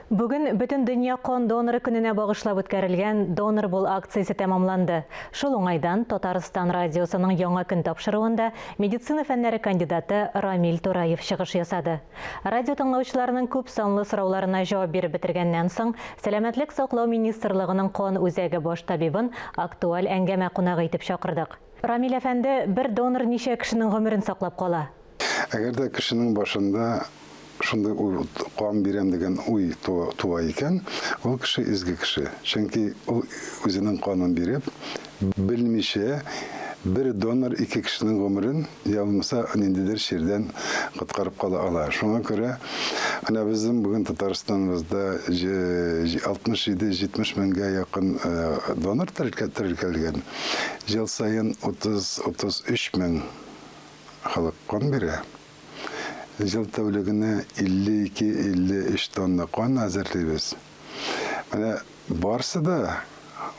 Бүген Бөтендөнья кан доноры көненә багышлап үткәрелгән Донор бул акциясе тәмамланды. Шул уңайдан Татарстан радиосының Яңа көн тапшыруында медицина фәннәре кандидаты Рамил Тураев чыгыш ясады. Радио тыңлаучыларның күп санлы сорауларына җавап биреп бетергәннән соң, Сәламәтлек саклау министрлыгының кан үзәге баш табибын актуаль әңгәмә кунагы итеп чакырдык. Рамил әфәнде, бер донор ничә кешенең гомерен саклап кала? Әгәр дә кешенең башында шундый уй, кан бирәм дигән уй туа икән, ул кеше изге кеше. Чөнки ул үзенең канын биреп, белмичә бер донор ике кешенең гомерен, я булмаса ниндидер чирдән коткарып кала ала. Шуңа күрә менә безнең бүген Татарстаныбызда 67-70 меңгә якын донор теркәлгән. Ел саен 30-33 мең Халык кан бирә. Ел тәүлегенә 52-53 тонна кан әзерлибез. Менә барсы да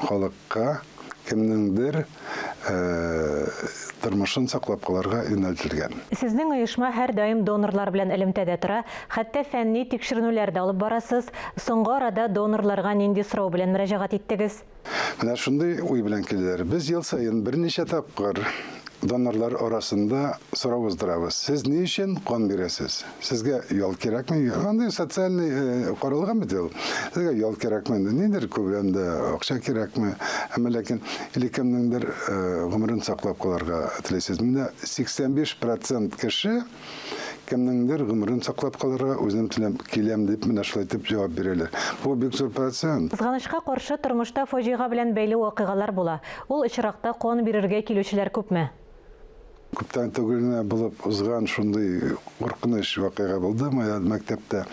халыкка кемнеңдер тормышын саклап калырга юнәлтелгән. Сезнең оешма һәрдаим донорлар белән элемтәдә тора, хәтта фәнни тикшеренүләр дә алып барасыз. Соңгы арада донорларга нинди сорау белән мөрәҗәгать иттегез? Менә шундый уй белән килделәр. Без ел саен берничә тапкыр донорлар арасында сорау уздырабыз. Сез ни өчен кан бирәсез? Сезгә ял кирәкме? Андый социальный э, каралган бит ул. Сезгә ял кирәкме? Нидер күләмдә акча кирәкме? Әмма ләкин или кемнеңдер э, гомерен саклап калырга телисез. Менә 85% кеше Кемнеңдер гомерен саклап калырга үзем теләм, киләм дип менә шулай итеп җавап бирәләр. Бу бик зур процент. Кызганычка каршы, тормышта фаҗига белән бәйле вакыйгалар була. Ул очракта кан бирергә килүчеләр күпме? Күптән түгел генә булып узган шундый куркыныч вакыйга булды моя мәктәптә.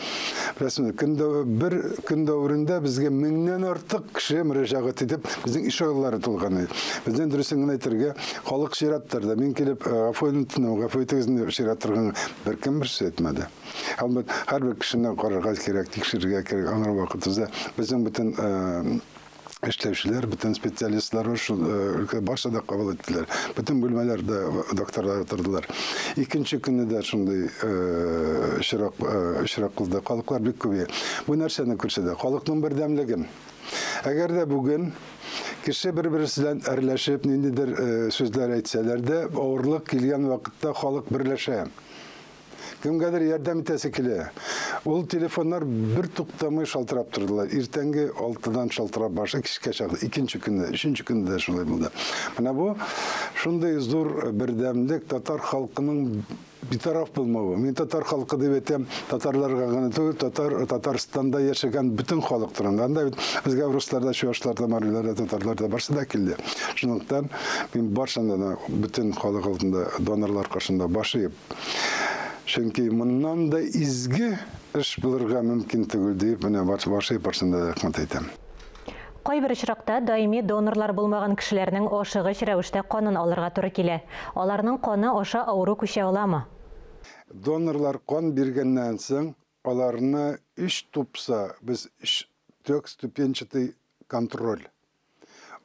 Беләсезме, көн дә бер көн дәверендә безгә меңнән артык кеше мөрәҗәгать итеп, безнең ишегаллары тулган иде. Бездән дөресен генә әйтергә, Халык чират торды. Мин килеп, э, гафу үтенәм, гафу итегез дип чират торган беркем бер сүз әйтмәде. Әлбәт, һәрбер кешене карарга кирәк, тикшерергә кирәк. Аңар вакыт уза. Безнең бөтен э, эшләүчеләр, бөтен специалистлар шул э, өлкә барсы да кабул иттеләр. Бөтен бүлмәләрдә докторлар утырдылар. Икенче көнне дә шундый очрак очрак булды. Халыклар бик күбәя. Бу нәрсәне күрсәтә? Халыкның бердәмлеген. Әгәр дә бүген кеше бер-берсе белән әрләшеп, ниндидер э, сүзләр әйтсәләр дә, авырлык килгән вакытта халык берләшә. Кемгәдер ярдәм итәсе килә. Ул телефоннар бер туктамый шалтырап тордылар. Иртәнге 6-дан шалтырап башлый, кичкә чаклы. Икенче көнне, өченче көнне дә шулай булды. Менә бу шундый зур бердәмлек татар халкының Битараф булмавы. Мин татар халкы дип әйтәм, татарларга гына түгел, татар Татарстанда яшәгән бөтен халык турында. Анда бит безгә руслар да, чуашлар да, марилар да, татарлар да барсы да килде. Шунлыктан мин баршаны да бөтен халык алдында, донорлар каршында баш иеп, чөнки моннан да изге эш булырга мөмкин түгел диеп, менә баш иеп барсына да рәхмәт әйтәм. Кайбер очракта даими донорлар булмаган кешеләрнең ашыгыч рәвештә канын алырга туры килә. Аларның каны аша авыру күчә аламы? Донорлар кан биргәннән соң, аларны өч тупса, без өч трехступенчатый контроль.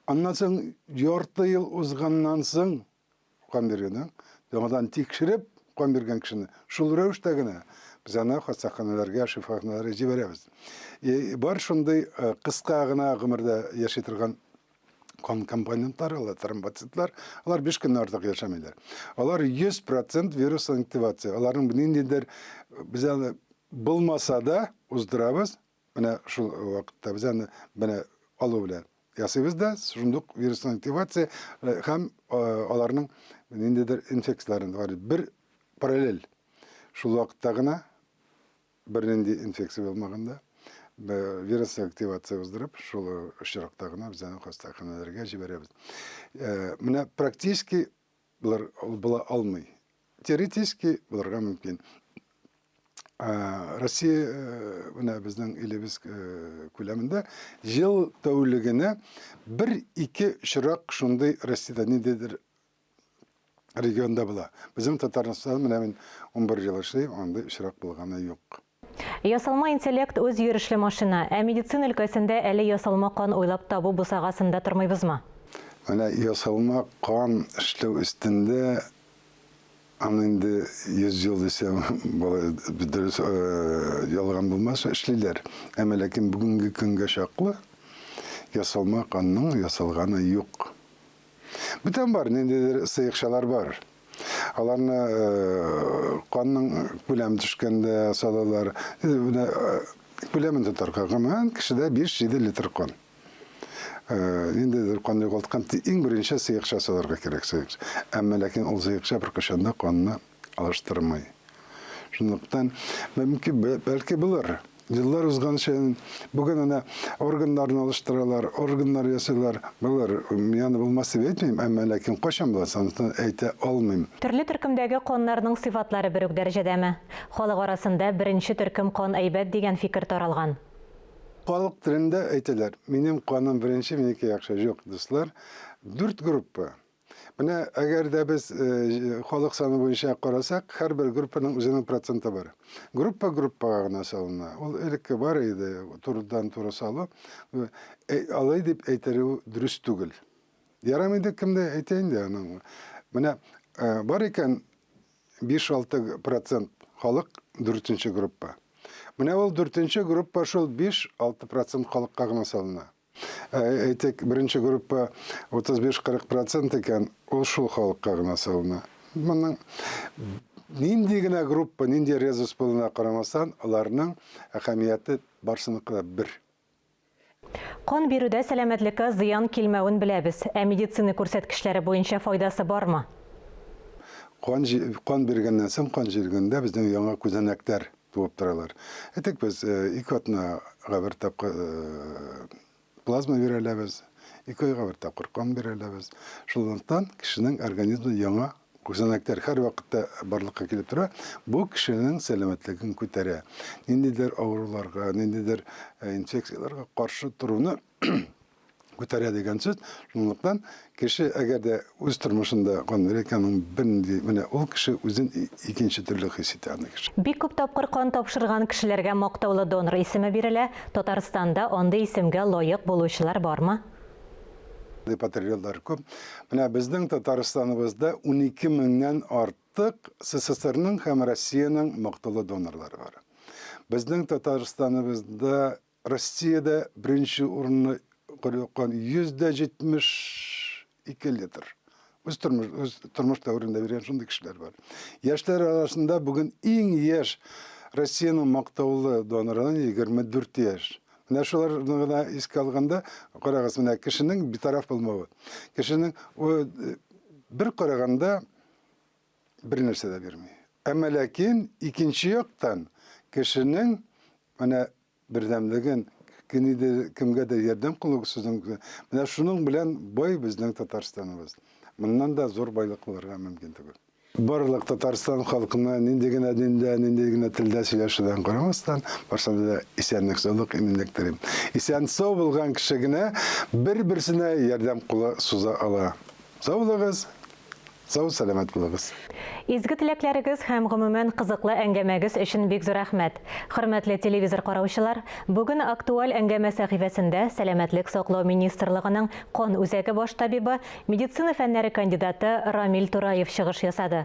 Аннан соң ярты ел узганнан соң кан биргәннән, яңадан тикшереп кан биргән кешене шул рәвештә генә без аны хастаханәләргә, шифаханәләргә җибәрәбез. И бар шундый э, кыска гына гомердә яши торган кан компонентлары, алар тромбоцитлар, алар 5 көннән артык яшәмиләр. Алар 100% вирус инактивация. Аларның ниндидер без аны булмаса да уздырабыз. Менә шул вакытта без аны менә алу белән ясыйбыз да, шундук вирусның активация э, һәм э, аларның ниндидер инфекцияләрен бар. Бер параллель. Шул вакытта гына бернинди инфекция булмаганда вирус активация уздырып, шул очракта гына без аны хастаханәләргә җибәрәбез. Э, менә практически Булыр, була алмый. Теоретически булырга мөмкин. Россия э, менә безнең илебез э, күләмендә ел тәүлегенә бер-ике очрак шундый Россиядә ниндидер регионда була. Безнең Татарстанда менә мин 11 ел эшлим, андый очрак булганы юк. Ясалма интеллект үз йөрешле машина, ә медицина өлкәсендә әле ясалма кан уйлап табу бусагасында тормыйбызмы? Менә ясалма кан эшләү өстендә Аны инде 100 ел дисәм, болай дөрес ялган булмас, эшлиләр. Әмма ләкин бүгенге көнгә чаклы ясалма канның ясалганы юк. Бүтән бар, ниндидер сыекчалар бар. Аларны канның күләме төшкәндә салалар. Менә күләмен тотарга. Гомумән, кешедә 5-7 литр кан. Ниндидер кан югалткан, иң беренче сыекча салырга кирәк сыекча. Әмма ләкин ул сыекча беркайчан да канны алыштырмый. Шунлыктан мөмкин, бәлки булыр. Еллар узган саен бүген әнә органнарны алыштыралар, органнар ясыйлар. Булыр, мин аны булмас дип әйтмим, әмма ләкин кайчан була, анысын әйтә алмыйм. Төрле төркемдәге каннарның сыйфатлары бер үк дәрәҗәдәме? Халык арасында беренче төркем кан әйбәт дигән фикер таралган. Халык телендә әйтәләр, минем каным беренче, минеке яхшы. Юк, дуслар, дүрт группа. Менә әгәр дә без э, халык саны буенча карасак, һәрбер группаның үзенең проценты бар. Группа группага гына салына. Ул элекке бар иде, турыдан-туры салу. Э, алай дип әйттерү дөрес түгел. Ярамый дип кем дә әйтә инде аның. Менә э, бар икән 5-6 процент халык дүртенче группа. Менә ул дүртенче группа шул 5-6 процент халыкка гына салына. Ә, әйтик, беренче группа 35-40 процент икән, ул шул халыкка гына салына. Моның нинди генә группа, нинди резус булуына карамастан, аларның әһәмияте барсыныкы да бер. Кан бирүдә сәламәтлеккә зыян килмәвен беләбез. Ә медицина күрсәткечләре буенча файдасы бармы? Кан, кан биргәннән соң, кан җиргәндә безнең яңа күзәнәкләр туып торалар. Әйтик, без ике атнага бер тапкыр плазма бирә алабыз, ике айга бер тапкыр кан бирә алабыз. Шунлыктан кешенең организмы яңа Күзәнәкләр һәрвакытта барлыкка килеп тора. Бу кешенең сәламәтлеген күтәрә. Ниндидер авыруларга, ниндидер э, инфекцияләргә каршы торуны күтәрә дигән сүз. Шунлыктан кеше әгәр дә үз тормышында кан бирә икән, аның бернинди, менә ул кеше үзен икенче төрле хис итә аны кеше. Бик күп тапкыр кан тапшырган кешеләргә мактаулы донор исеме бирелә. Татарстанда андый исемгә лаек булучылар бармы? Патриотлар күп. Менә безнең Татарстаныбызда 12 меңнән артык СССРның һәм Россиянең мактаулы донорлары бар. Безнең Татарстаныбызда Россиядә беренче урынны куйган 172 литр. Үз тормыш, үз тормыш дәверендә биргән шундый кешеләр бар. Яшьләр арасында бүген иң яшь Россиянең мактаулы доноры 24 яшь. Менә шуларны гына искә алганда, карагыз, менә кешенең битараф булмавы. Кешенең бер караганда бер нәрсә дә бирми. Әмма ләкин икенче яктан кешенең менә бердәмлеген, кемгәдер кемгәдер ярдәм кылу сүзен, менә шуның белән бай безнең Татарстаныбыз. Моннан да зур байлык булырга мөмкин түгел. Барлык Татарстан халкына нинди генә диндә, нинди генә телдә сөйләшүдән карамастан, барсына да исәнлек, саулык, иминлек телим. Исән-сау булган кеше генә бер-берсенә ярдәм кулы суза ала. Сау булыгыз, сау сәламәт булыгыз. Изге теләкләрегез һәм гомумән кызыклы әңгәмәгез өчен бик зур рәхмәт. Хөрмәтле телевизор караучылар, бүген актуаль әңгәмә сәхифәсендә Сәламәтлек саклау министрлыгының кан үзәге баш табибы, медицина фәннәре кандидаты Рамил Тураев чыгыш ясады.